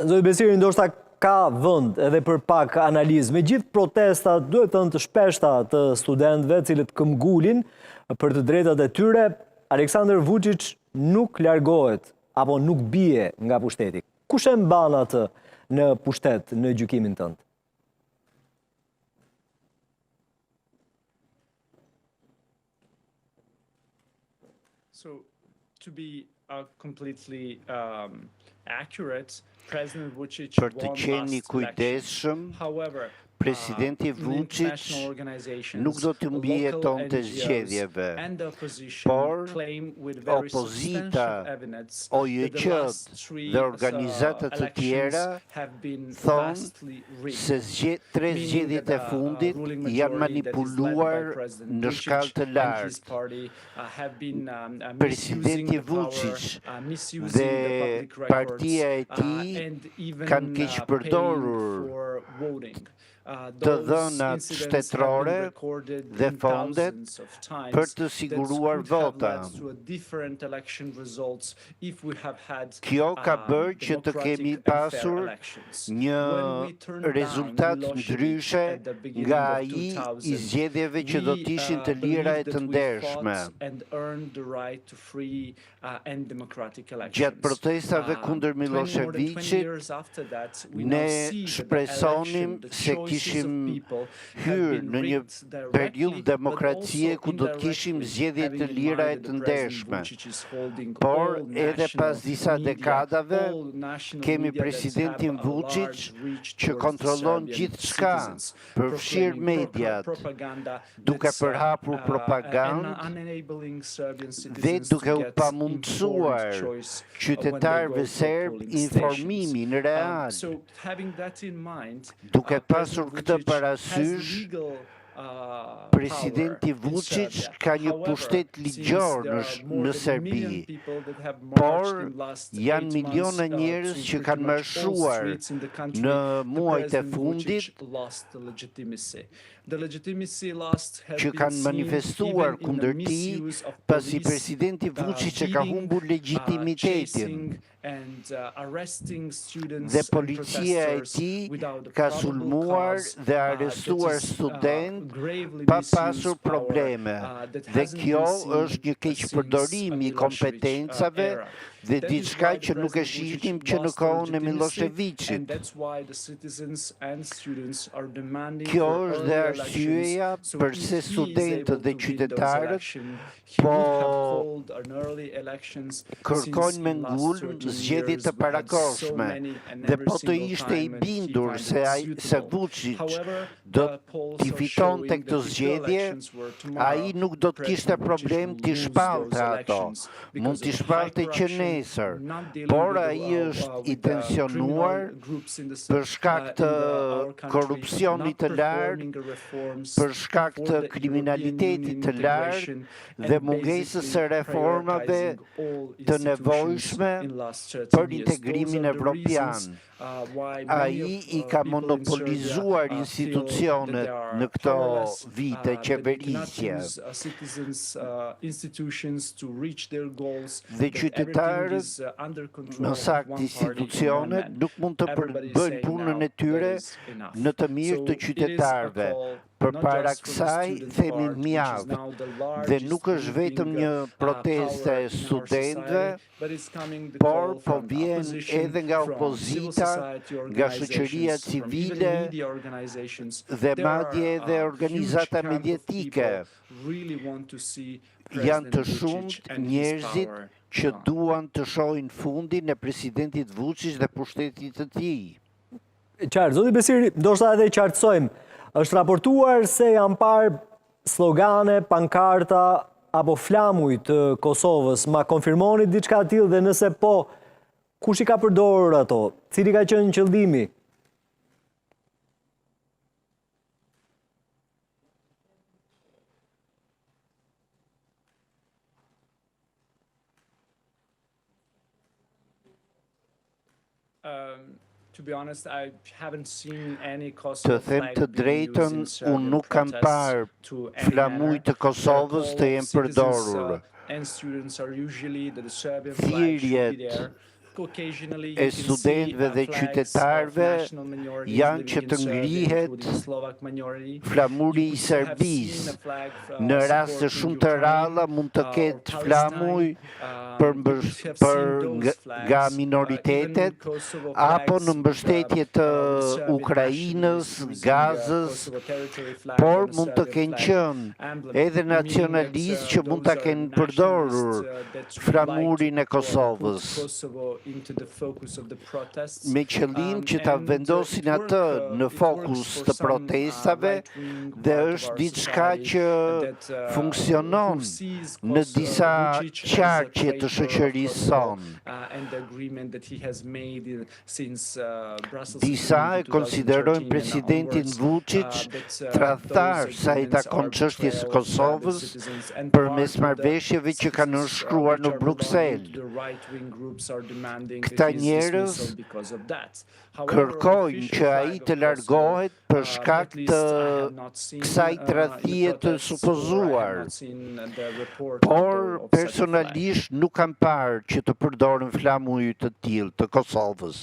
Zoti Besiri, ndoshta ka vend edhe për pak analizë. Me gjithë protestat, duhet thënë të shpeshta të studentëve, të cilët këmbgulin për të drejtat e tyre, Aleksandër Vuçiç nuk largohet apo nuk bie nga pushteti. Kush e mban atë në pushtet në gjykimin tënd? So to be uh, completely um, accurate, President Vučić Për të qenë i kujdesshëm, Presidenti Vuçiç nuk do t'u mbijetonte zgjedhjeve, por opozita, OJQ-të dhe organizata të tjera thonë se tre zgjedhjet e fundit janë manipuluar në shkallë të lartë. Presidenti Vuçiç dhe partia e tij kanë keqpërdorur të dhënat shtetërore dhe fondet për të siguruar vota. Kjo ka bërë që të kemi pasur një rezultat ndryshe nga ai i zgjedhjeve që do të ishin të lira e të ndershme. Gjatë protestave kundër Millosheviqit, ne shpresonim se kishim hyrë në një periudhë demokracie ku do të kishim zgjedhje të lira e të ndershme. Por edhe pas disa dekadave, kemi presidentin Vuçiç që kontrollon gjithçka, përfshirë mediat, duke përhapur propagandë dhe duke u pamundësuar qytetarëve serbë informimin real. Duke pasur këtë parasysh, Presidenti Vuçiç ka një pushtet ligjor në Serbi, por janë miliona njerëz që kanë marshuar në muajt e fundit që kanë manifestuar kundër tij, pasi presidenti Vuçiç e ka humbur legjitimitetin. Dhe policia e tij ka sulmuar dhe arrestuar studentë pa pasur probleme dhe kjo është një keqpërdorim i kompetencave dhe diçka që nuk e shihnim që në kohën e Millosheviqit. Kjo është dhe arsyeja përse studentët dhe qytetarët po kërkojnë me ngulm zgjedhje të parakohshme dhe po të ishte i bindur se ai se Vuçiç do t'i fitonte këto zgjedhje, ai nuk do të kishte problem t'i shpallte ato. Mund t'i shpallte që nesër, por ai është i tensionuar për shkak të korrupsionit të lartë, për shkak të kriminalitetit të lartë dhe mungesës së reformave të nevojshme për integrimin evropian. Ai i ka monopolizuar institucionet në këto vite qeverisje. Dhe qytetarët, më saktë institucionet, nuk mund të bëjnë punën e tyre në të mirë të qytetarëve. Përpara kësaj themi mjaft dhe nuk është vetëm një protestë e studentëve, por po vjen edhe nga opozita, nga shoqëria civile dhe madje edhe organizata mediatike. Janë të shumtë njerëzit që duan të shohin fundin e presidentit Vuçiç dhe pushtetit të tij. Qartë, zoti Besiri, ndoshta edhe qartësojmë. Është raportuar se janë parë slogane, pankarta apo flamuj të Kosovës. Ma konfirmoni diçka të tillë dhe nëse po, kush i ka përdorur ato? Cili ka qenë qëllimi? Um, Të them të drejtën, unë nuk kam parë flamuj të Kosovës të jenë përdorur. Uh, Thirrjet. e studentëve dhe qytetarëve janë që të ngrihet flamuri i Serbisë. Në raste shumë të ralla mund të ketë flamuj për, për nga minoritetet apo në mbështetje të Ukrajinës, Gazës, por mund të kenë qenë edhe nacionalistë që mund të kenë përdorur flamurin e Kosovës me qëllim që ta vendosin atë në fokus të protestave dhe është diçka që funksionon në disa qarqe të shoqërisë sonë. Disa e konsiderojnë presidentin Vučić tradhtar sa i takon çështjes së Kosovës përmes marrëveshjeve që kanë nënshkruar në Bruksel. Këta njerëz kërkojnë që ai të largohet për shkak të kësaj tradhtie të supozuar. Por personalisht nuk kam parë që të përdoren flamuj të tillë të Kosovës.